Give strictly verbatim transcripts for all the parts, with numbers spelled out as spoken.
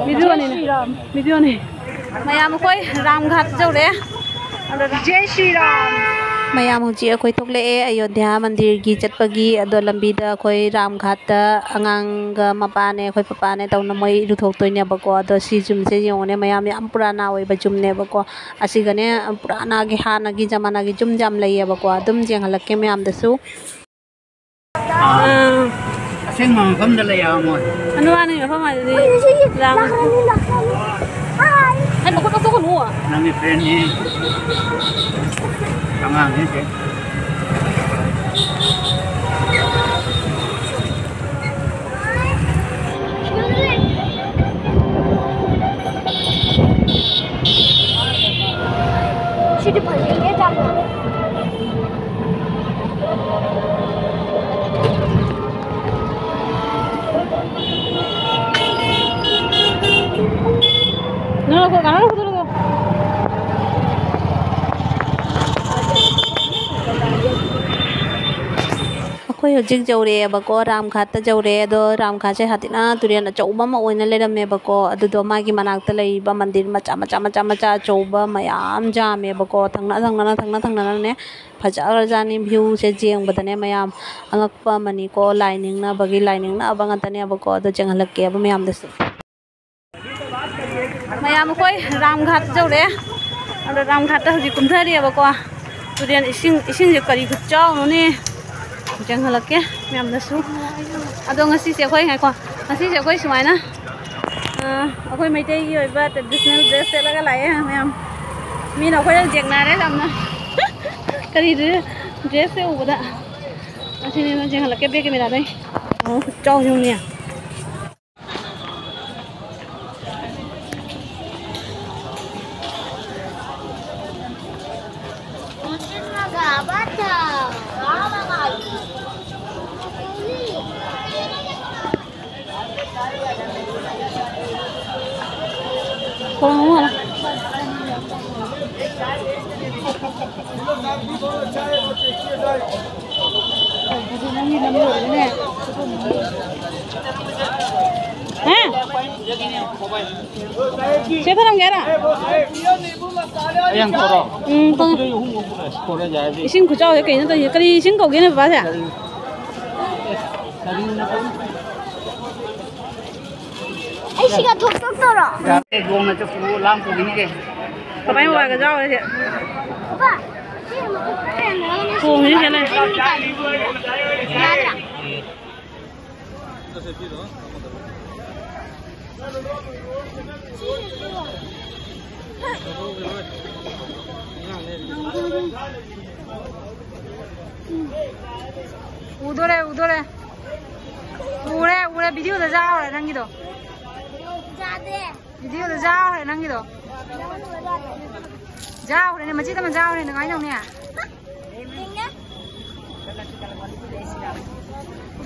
ꯚꯤꯗꯤꯑꯣꯅꯤꯅꯦ꯫ ꯚꯤꯗꯤꯑꯣꯅꯤ꯫ ꯃꯌꯥꯝ ꯑꯩꯈꯣꯏ ꯔꯥꯝ ꯘꯥꯠ ꯌꯧꯔꯦ꯫ ꯑꯗꯨꯗ ꯖꯦ ꯁ꯭ꯔꯤ ꯔꯥꯝ꯫ ꯃꯌꯥꯝ ꯍꯧꯖꯤꯛ ꯑꯩꯈꯣꯏ ꯊꯣꯛꯂꯛꯑꯦ ꯑꯌꯣꯙ꯭ꯌꯥ ꯃꯟꯗꯤꯔꯒꯤ ꯆꯠꯄꯒꯤ꯫ ꯑꯗꯣ ꯂꯝꯕꯤꯗ ꯑꯩꯈꯣꯏ ꯔꯥꯝ ꯘꯥꯠꯇ ꯑꯉꯥꯡꯒ ꯃꯄꯥꯅꯦ ꯑꯩꯈꯣꯏ ꯄꯄꯥꯅꯦ ꯇꯧꯅ ꯃꯣꯏ ꯏꯔꯨꯊꯣꯛꯇꯣꯏꯅꯦꯕꯀꯣ꯫ ꯑꯗꯣ ꯁꯤ ꯌꯨꯝꯁꯦ ꯌꯦꯡꯉꯨꯅꯦ ꯃꯌꯥꯝ, ꯌꯥꯝ ꯄꯨꯔꯥꯅꯥ ꯑꯣꯏꯕ ꯌꯨꯝꯅꯦꯕꯀꯣ꯫ ꯑꯁꯤꯒꯅꯦ ꯄꯨꯔꯥꯅꯥꯒꯤ ꯍꯥꯟꯅꯒꯤ ꯖꯃꯥꯅꯥꯒꯤ ꯌꯨꯝ ꯌꯥꯝ ꯂꯩꯌꯦꯕꯀꯣ꯫ ꯑꯗꯨꯝ ꯌꯦꯡꯍꯜꯂꯛꯀꯦ ꯃꯌꯥꯝꯗꯁꯨ꯫ ꯑꯥ꯫ ꯑꯁꯦꯡꯕ ꯃꯐꯝꯗ ꯂꯩ ꯍꯥꯏꯕ ꯃꯣꯏ꯫ ꯑꯅꯨ ꯋꯥꯅꯤ ꯃꯐꯝ ꯍꯥꯏꯗꯨꯗꯤ ꯂꯥꯡ-, ꯍꯥꯏ, ꯃꯈꯨꯠ ꯀꯛꯊꯣꯛꯀꯅꯨ꯫ ꯅꯪꯒꯤ ꯐ꯭ꯔꯦꯟꯅꯤ꯫ ꯑꯉꯥꯡꯅꯤ ꯁꯦ꯫ ꯁꯤꯗꯤ ꯐꯖꯩꯌꯦ ꯌꯥꯝꯅ꯫ ꯑꯩꯈꯣꯏ ꯍꯧꯖꯤꯛ ꯌꯧꯔꯛꯑꯦꯕꯀꯣ, ꯔꯥꯝ ꯘꯥꯠꯇ ꯌꯧꯔꯛꯑꯦ꯫ ꯑꯗꯣ ꯔꯥꯝ ꯘꯥꯠꯁꯦ ꯍꯥꯟꯅ ꯇꯨꯔꯦꯜ ꯑꯆꯧꯕ ꯑꯃ ꯑꯣꯏꯅ ꯂꯩꯔꯝꯃꯦꯕꯀꯣ꯫ ꯑꯗꯨꯗꯣ ꯃꯥꯒꯤ ꯃꯅꯥꯛꯇ ꯂꯩꯔꯤꯕ ꯃꯟꯗꯤꯔ ꯃꯆꯥ ꯃꯆꯥ ꯃꯆꯥ ꯃꯆꯥ ꯑꯆꯧꯕ ꯃꯌꯥꯝ ꯌꯥꯝꯃꯦꯕꯀꯣ꯫ ꯊꯪꯅ ꯊꯪꯅꯅ ꯊꯪꯅ ꯊꯪꯅꯅꯅꯦ ꯐꯖꯈ꯭ꯔꯖꯥꯠꯅꯤ꯫ ꯚ꯭ꯌꯨꯁꯦ ꯌꯦꯡꯕꯗꯅꯦ ꯃꯌꯥꯝ ꯑꯉꯛꯄ ꯑꯃꯅꯤꯀꯣ꯫ ꯂꯥꯏ ꯅꯤꯡꯅꯕꯒꯤ ꯂꯥꯏ ꯅꯤꯡꯅꯕ ꯉꯥꯛꯇꯅꯦꯕꯀꯣ꯫ ꯑꯗꯣ ꯌꯦꯡꯍꯜꯂꯛꯀꯦꯕ ꯃꯌꯥꯝꯗꯁꯨ꯫ ꯃꯌꯥꯝ ꯑꯩꯈꯣꯏ ꯔꯥꯝ ꯘꯥꯠ ꯌꯧꯔꯦ꯫ ꯑꯗꯣ ꯔꯥꯝ ꯘꯥꯠꯇ ꯍꯧꯖꯤꯛ ꯀꯨꯝꯊꯔꯤꯑꯕꯀꯣ꯫ ꯇꯨꯔꯦꯜ ꯏꯁꯤꯡ, ꯏꯁꯤꯡꯁꯦ ꯀꯔꯤ ꯈꯨꯆꯥꯎꯅꯣꯅꯦ꯫ ꯌꯦꯡꯍꯜꯂꯛꯀꯦ ꯃꯌꯥꯝꯗꯁꯨ꯫ ꯑꯗꯣ ꯉꯁꯤꯁꯦ ꯑꯩꯈꯣꯏ, ꯉꯥꯏꯈꯣ, ꯉꯁꯤꯁꯦ ꯑꯩꯈꯣꯏ ꯁꯨꯃꯥꯏꯅ, ꯑ, ꯑꯩꯈꯣꯏ ꯃꯩꯇꯩꯒꯤ ꯑꯣꯏꯕ traditional dress ꯁꯦꯠꯂꯒ ꯂꯥꯛꯑꯦ ꯃꯌꯥꯝ꯫ ꯃꯤꯅ ꯑꯩꯈꯣꯏꯗ ꯌꯦꯡꯅꯔꯦ ꯌꯥꯝꯅ꯫ ꯀꯔꯤ dress ꯁꯦ ꯎꯕꯗ꯫ ꯑꯁꯤꯅꯦ ꯅꯪ ꯌꯦꯡꯍꯜꯂꯛꯀꯦ back camera ꯗꯩ꯫ ꯑꯣ, ꯈꯨꯆꯥꯎꯁꯦ ꯌꯦꯡꯉꯨꯅꯦ꯫ ꯁꯦ ꯊꯅꯝꯒꯦ ꯍꯥꯏꯔꯣ? ꯑꯩ ꯌꯥꯝ ꯊꯣꯔꯣ? ꯎꯝ, ꯊꯣꯡꯉꯦ꯫ ꯊꯣꯔꯦ ꯌꯥꯔꯗꯤ꯫ ꯏꯁꯤꯡ ꯈꯨꯆꯥꯎꯁꯦ ꯀꯩꯅꯣ ꯇꯧꯔꯤꯁꯦ? ꯀꯔꯤ ꯏꯁꯤꯡ ꯀꯧꯒꯦꯅꯦ ꯕꯕꯥꯁꯦ? ꯑꯩ ꯁꯤꯒ ꯊꯣꯛꯇꯣꯛꯇꯧꯔꯣ? ꯌꯥꯔꯦ, ꯌꯣꯡꯅ ꯆꯠꯄꯕꯨ ꯂꯥꯝ ꯄꯨꯈꯤꯅꯤꯒꯦ꯫ ꯕꯕꯥꯒꯤ ꯃꯣꯕꯥꯏꯜꯒ ꯌꯥꯎꯔꯦ ꯁꯦ꯫ ꯕꯕꯥ, ꯁꯤ ꯑꯃꯨꯛ ꯊꯣꯛꯇꯣꯛꯇꯧꯔꯣ? ꯊꯣꯡꯉꯤꯅꯤ ꯀꯩꯅꯣ꯫ ꯌꯥꯗ꯭ꯔꯥ? ꯎꯗꯣꯔꯦ, ꯎꯗꯣꯔꯦ꯫ ꯎꯔꯦ, ꯎꯔꯦ, ꯚꯤꯗꯤꯑꯣꯗ ꯌꯥꯎꯔꯦ ꯅꯪꯒꯤꯗꯣ꯫ ꯌꯥꯗꯦ꯫ ꯚꯤꯗꯤꯑꯣꯗ ꯌꯥꯎꯔꯦ ꯅꯪꯒꯤꯗꯣ꯫ ꯌꯥꯎꯔꯦꯅꯦ, ꯃꯆꯦ ꯇꯝꯅ ꯌꯥꯎꯔꯦ, ꯀꯃꯥꯏꯅ ꯇꯧꯅꯤ?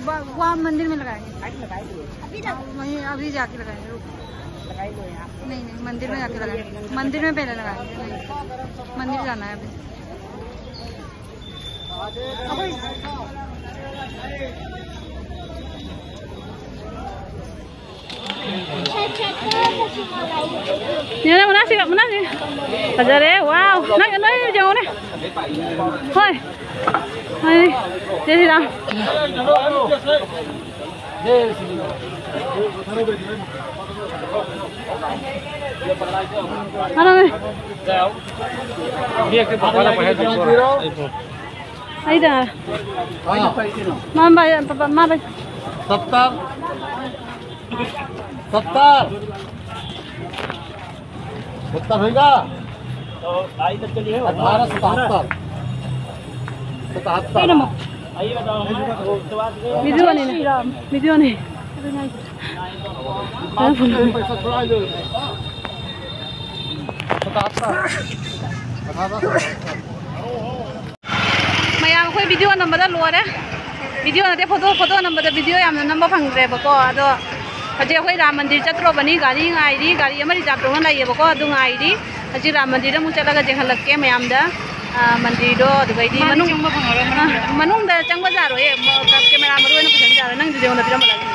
वा, वहाँ मंदिर में लगाएंगे। अभी लगा दो। वहीं अभी जाके लगाएंगे, रुक। नहीं, नहीं, मंदिर में जाके लगाएंगे। मंदिर में पहले लगाएंगे। नहीं, मंदिर जाना है अभी। ꯌꯦꯡꯉꯨꯅꯦ, ꯃꯅꯥꯁꯤꯒ, ꯃꯅꯥꯁꯤꯒ꯫ ꯐꯖꯔꯦ, ꯋꯥꯎ꯫ ꯅꯪ, ꯅꯣꯏ ꯌꯦꯡꯉꯨꯅꯦ꯫ ꯍꯣꯏ꯫ ꯍꯣꯏ꯫ ꯖꯦ ꯁꯤꯔꯥꯝ꯫ ꯃꯥꯅꯦ꯫ ꯑꯩꯗ꯫ ꯃꯥ ꯚꯥꯏ, ꯄꯥꯄꯥ, ꯃꯥ ꯚꯥꯏ꯫ सत्तर। सत्तर। सत्तर होगा। अठारह सतहत्तर। सतहत्तर। वीडियो नहीं, वीडियो नहीं। पैसा थोड़ा लो। सतहत्तर। अठारह सतहत्तर। ꯃꯌꯥꯝ ꯑꯩꯈꯣꯏ ꯚꯤꯗꯤꯑꯣ ꯅꯝꯕꯗ ꯂꯣꯏꯔꯦ꯫ ꯚꯤꯗꯤꯑꯣ ꯅꯠꯇꯦ, ꯐꯣꯇꯣ, ꯐꯣꯇꯣ ꯅꯝꯕꯗ ꯚꯤꯗꯤꯑꯣ ꯌꯥꯝꯅ ꯅꯝꯕ ꯐꯪꯗ꯭ꯔꯦꯕꯀꯣ꯫ ꯑꯗꯣ ꯍꯧꯖꯤꯛ ꯑꯩꯈꯣꯏ ꯔꯥꯝ ꯃꯟꯗꯤꯔ ꯆꯠꯇ꯭ꯔꯣꯕꯅꯤ, ꯒꯥꯔꯤ ꯉꯥꯏꯔꯤ, ꯒꯥꯔꯤ ꯑꯃ ꯔꯤꯖꯥꯕ ꯇꯧꯅ ꯂꯩꯌꯦꯕꯀꯣ, ꯑꯗꯨ ꯉꯥꯏꯔꯤ꯫ ꯍꯧꯖꯤꯛ ꯔꯥꯝ ꯃꯟꯗꯤꯔꯗ ꯑꯃꯨꯛ ꯆꯠꯂꯒ ꯌꯦꯡꯍꯜꯂꯛꯀꯦ ꯃꯌꯥꯝꯗ꯫ ꯑ, ꯃꯟꯗꯤꯔꯗꯣ, ꯑꯗꯨꯗꯩꯗꯤ ꯃꯥꯗꯤ ꯃꯅꯨꯡ-, ꯆꯪꯕ ꯐꯪꯉꯔꯣꯏ ꯑ, ꯃꯅꯨꯡꯗ꯫ ꯃꯅꯨꯡꯗ ꯆꯪꯕ ꯌꯥꯔꯣꯏꯌꯦ, ꯃ-, ꯀ-, ꯀꯦꯃꯦꯔꯥ ꯃꯔꯨ ꯑꯣꯏꯅ ꯄꯨꯁꯟꯕ ꯌꯥꯔꯣꯏ꯫ ꯅꯪꯗꯨꯗꯤ ꯑꯩꯉꯣꯟꯗ ꯄꯤꯔꯝꯃꯣ ꯂꯥꯛꯑꯣ꯫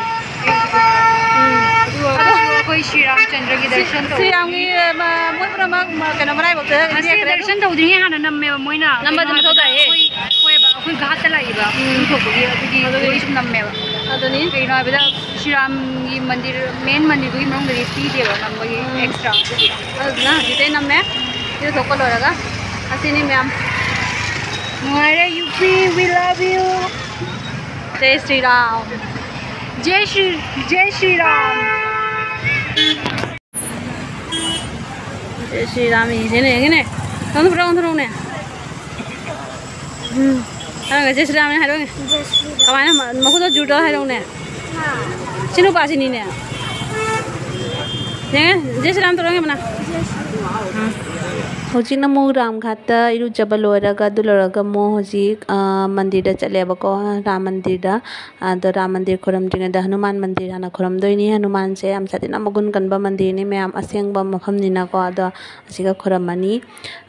ꯎꯝ꯫ ꯑꯗꯣ ꯑꯩꯈꯣꯏ ꯁ꯭ꯔꯤ ꯔꯥꯝꯆꯟꯗ꯭ꯔꯒꯤ ꯗꯔꯁꯟ ꯇꯧꯕ꯫ ꯁ꯭ꯔꯤ ꯔꯥꯝꯒꯤ, ꯃ-, ꯃꯣꯏ ꯄꯨꯝꯅꯃꯛ, ꯃ-, ꯀꯩꯅꯣ, ꯃꯔꯥꯏꯕꯛꯇ ꯑꯁꯤ ꯌꯦꯛꯈ꯭ꯔꯦ꯫ ꯗꯔꯁꯟ ꯇꯧꯗ꯭ꯔꯤꯉꯩ ꯍꯥꯟꯅ ꯅꯝꯃꯦꯕ ꯃꯣꯏꯅ꯫ ꯅꯝꯕꯗꯤ ꯀꯩꯅꯣ ꯃꯊꯧ ꯇꯥꯏꯍꯦ꯫ ꯑꯩꯈꯣꯏ, ꯍꯣꯏꯕ, ꯑꯩꯈꯣꯏ ꯘꯥꯠꯇ ꯂꯥꯛꯏꯕ꯫ ꯎꯝ꯫ ꯏꯁꯤꯡ ꯊꯣꯛꯄꯒꯤ ꯑꯗꯨꯒꯤ ꯑꯗꯨꯒꯤ꯫ ꯋꯥꯔꯤ ꯁꯨꯝ ꯅꯝꯃꯦꯕ꯫ ꯑꯗꯨꯅꯤ꯫ ꯀꯩꯒꯤꯅꯣ ꯍꯥꯏꯕꯗ ꯁ꯭ꯔꯤ ꯔꯥꯝꯒꯤ ꯃꯟꯗꯤꯔ, ꯃꯦꯟ ꯃꯟꯗꯤꯔꯗꯨꯒꯤ ꯃꯅꯨꯡꯗꯗꯤ ꯄꯤꯗꯦꯕ ꯅꯝꯕꯒꯤ ꯎꯝ꯫ ꯑꯦꯛꯁꯇ꯭ꯔꯥ ꯑꯗꯨꯒꯤ꯫ ꯑꯗꯨꯗꯨꯅ ꯍꯧꯖꯤꯛꯇꯩ ꯅꯝꯃꯦ꯫ ꯏꯔꯨꯊꯣꯛꯄ ꯂꯣꯏꯔꯒ ꯑꯁꯤꯅꯤ ꯃꯌꯥꯝ꯫ ꯅꯨꯡꯉꯥꯏꯔꯦ U P, we love you꯫ Jai Shri Ram. Jai Shri, Jai Shri Ram. Jai Shri Ram ꯏꯁꯦꯅꯦ, ꯌꯦꯡꯉꯦꯅꯦ꯫ ꯑꯣꯟꯊꯣꯔꯛꯑꯣ, ꯑꯣꯟꯊꯣꯔꯛꯑꯣꯅꯦ꯫ ꯎꯝ꯫ ꯍꯥꯏꯔꯣꯅꯦ, ꯖꯩ ꯁ꯭ꯔꯤ ꯔꯥꯝꯅꯦ ꯍꯥꯏꯔꯣꯅꯦ꯫ ꯖꯩ ꯁ꯭ꯔꯤ ꯔꯥꯝ꯫ ꯀꯃꯥꯏꯅ ꯃ-, ꯃꯈꯨꯠꯇꯣ ꯖꯨꯔ ꯇꯧꯔ ꯍꯥꯏꯔꯛꯎꯅꯦ꯫ ꯍꯥ꯫ ꯁꯤ ꯅꯨꯄꯥꯁꯤꯅꯤꯅꯦ꯫ ꯌꯦꯡꯉꯦ, ꯖꯩ ꯁ꯭ꯔꯤ ꯔꯥꯝ ꯇꯧꯔꯣ ꯌꯦꯡꯉꯦ ꯃꯅꯥ꯫ ꯖꯩ ꯁ꯭ꯔꯤ ꯔꯥꯝ꯫ ꯎꯝ꯫ ꯍꯧꯖꯤꯛꯅ ꯑꯃꯨꯛ ꯔꯥꯝ ꯘꯥꯠꯇ ꯏꯔꯨꯖꯕ ꯂꯣꯏꯔꯒ, ꯑꯗꯨ ꯂꯣꯏꯔꯒ ꯑꯃꯨꯛ ꯍꯧꯖꯤꯛ, ꯑ, ꯃꯟꯗꯤꯔꯗ ꯆꯠꯂꯦꯕꯀꯣ, ꯔꯥꯝ ꯃꯟꯗꯤꯔꯗ꯫ ꯑꯗꯣ ꯔꯥꯝ ꯃꯟꯗꯤꯔ ꯈꯣꯏꯔꯝꯗ꯭ꯔꯤꯉꯩꯗ ꯍꯅꯨꯃꯥꯟ ꯃꯟꯗꯤꯔ ꯍꯥꯟꯅ ꯈꯣꯏꯔꯝꯗꯣꯏꯅꯤ꯫ ꯍꯅꯨꯃꯥꯟꯁꯦ ꯌꯥꯝ ꯁꯥꯊꯤꯅ ꯃꯒꯨꯟ ꯀꯟꯕ ꯃꯟꯗꯤꯔꯅꯤ ꯃꯌꯥꯝ, ꯑꯁꯦꯡꯕ ꯃꯐꯝꯅꯤꯅꯀꯣ꯫ ꯑꯗꯣ ꯑꯁꯤꯒ ꯈꯣꯏꯔꯝꯃꯅꯤ꯫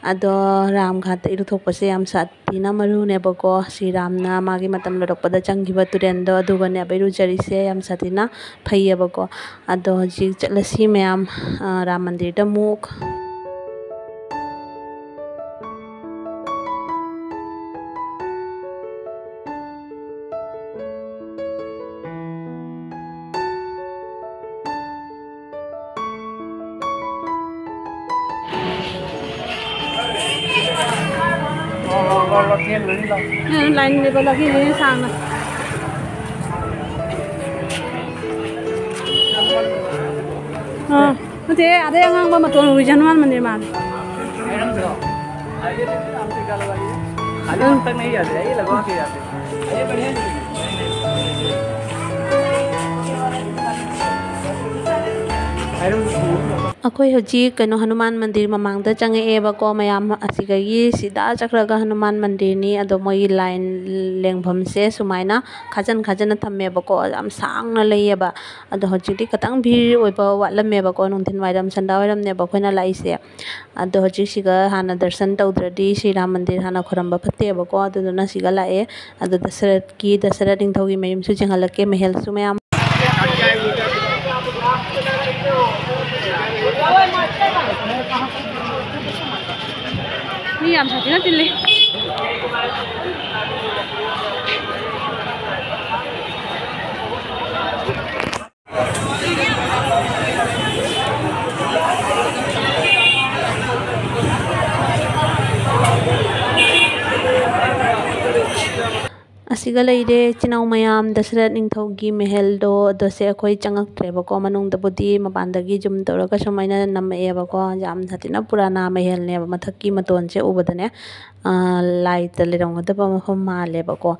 ꯑꯗꯣ ꯔꯥꯝ ꯘꯥꯠꯇ ꯏꯔꯨꯊꯣꯛꯄꯁꯦ ꯌꯥꯝ ꯁꯥꯊꯤꯅ ꯃꯔꯨꯅꯦꯕꯀꯣ꯫ ꯁ꯭ꯔꯤ ꯔꯥꯝꯅ ꯃꯥꯒꯤ ꯃꯇꯝ ꯂꯣꯏꯔꯛꯄꯗ ꯆꯪꯈꯤꯕ ꯇꯨꯔꯦꯜꯗꯣ ꯑꯗꯨꯒꯅꯦꯕ ꯏꯔꯨꯖꯔꯤꯁꯦ꯫ ꯌꯥꯝ ꯁꯥꯊꯤꯅ ꯐꯩꯌꯦꯕꯀꯣ꯫ ꯑꯗꯣ ꯍꯧꯖꯤꯛ ꯆꯠꯂꯁꯤ ꯃꯌꯥꯝ, ꯑ, ꯔꯥꯝ ꯃꯟꯗꯤꯔꯗ ꯑꯃꯨꯛ꯫ ꯂꯥꯏꯟ ꯂꯦꯞꯄ ꯂꯥꯛꯈꯤꯅꯤ ꯁꯥꯡꯅ꯫ ꯑꯥ, ꯅꯠꯇꯦ, ꯑꯗꯩ ꯑꯉꯥꯡꯕ ꯃꯇꯣꯟ ꯎꯔꯤꯁꯦ ꯍꯅꯨꯃꯥꯟ ꯃꯟꯗꯤꯔ ꯃꯥꯜꯂꯦ꯫ ꯑꯩꯈꯣꯏ ꯍꯧꯖꯤꯛ ꯀꯩꯅꯣ ꯍꯅꯨꯃꯥꯟ ꯃꯟꯗꯤꯔ ꯃꯃꯥꯡꯗ ꯆꯪꯉꯛꯑꯦꯕꯀꯣ ꯃꯌꯥꯝ꯫ ꯑꯁꯤꯗꯒꯤ ꯁꯤꯗ ꯆꯠꯈ꯭ꯔꯒ ꯍꯅꯨꯃꯥꯟ ꯃꯟꯗꯤꯔꯅꯤ꯫ ꯑꯗꯣ ꯃꯣꯏꯒꯤ ꯂꯥꯏꯟ ꯂꯦꯡꯐꯝꯁꯦ ꯁꯨꯃꯥꯏꯅ ꯈꯥꯖꯤꯟ ꯈꯥꯖꯤꯟꯅ ꯊꯝꯃꯦꯕꯀꯣ, ꯌꯥꯝ ꯁꯥꯡꯅ ꯂꯩꯌꯦꯕ꯫ ꯑꯗꯣ ꯍꯧꯖꯤꯛꯇꯤ ꯈꯤꯇꯪ ꯚꯤꯔ ꯑꯣꯏꯕ ꯋꯥꯠꯂꯝꯃꯦꯕꯀꯣ, ꯅꯨꯡꯊꯤꯜ ꯋꯥꯏꯔꯝ ꯁꯟꯗꯥ ꯋꯥꯏꯔꯝꯅꯦꯕ ꯑꯩꯈꯣꯏꯅ ꯂꯥꯛꯏꯁꯦ꯫ ꯑꯗꯣ ꯍꯧꯖꯤꯛ ꯁꯤꯒ ꯍꯥꯟꯅ ꯗꯔꯁꯟ ꯇꯧꯗ꯭ꯔꯗꯤ ꯁ꯭ꯔꯤ ꯔꯥꯝ ꯃꯟꯗꯤꯔ ꯍꯥꯟꯅ ꯈꯣꯏꯔꯝꯕ ꯐꯠꯇꯦꯕꯀꯣ, ꯑꯗꯨꯗꯨꯅ ꯁꯤꯒ ꯂꯥꯛꯑꯦ꯫ ꯑꯗꯣ ꯗꯁꯔꯠꯀꯤ, ꯗꯁꯔꯠ ꯅꯤꯡꯊꯧꯒꯤ ꯃꯌꯨꯝꯁꯨ ꯌꯦꯡꯍꯜꯂꯛꯀꯦ, ꯃꯍꯜꯁꯨ ꯃꯌꯥꯝ꯫ ꯃꯤ ꯌꯥꯝ ꯁꯥꯊꯤꯅ ꯇꯤꯜꯂꯤ꯫ ꯑꯁꯤꯒ ꯂꯩꯔꯦ ꯏꯆꯤꯟ ꯏꯅꯥꯎ ꯃꯌꯥꯝ, ꯗꯁꯔꯠ ꯅꯤꯡꯊꯧꯒꯤ ꯃꯍꯜꯗꯣ꯫ ꯑꯗꯣ ꯁꯦ ꯑꯩꯈꯣꯏ ꯆꯪꯉꯛꯇ꯭ꯔꯦꯕꯀꯣ, ꯃꯅꯨꯡꯗꯕꯨꯗꯤ ꯃꯄꯥꯟꯗꯒꯤ zoom ꯇꯧꯔꯒ ꯁꯨꯃꯥꯏꯅ ꯅꯝꯃꯛꯑꯦꯕꯀꯣ꯫ ꯌꯥꯝ ꯁꯥꯊꯤꯅ ꯄꯨꯔꯥꯅꯥ ꯃꯍꯜꯅꯦꯕ, ꯃꯊꯛꯀꯤ ꯃꯇꯣꯟꯁꯦ ꯎꯕꯗꯅꯦ, ꯑ, ꯂꯥꯏꯇ ꯂꯩꯔꯝꯒꯗꯕ ꯃꯐꯝ ꯃꯥꯜꯂꯦꯕꯀꯣ꯫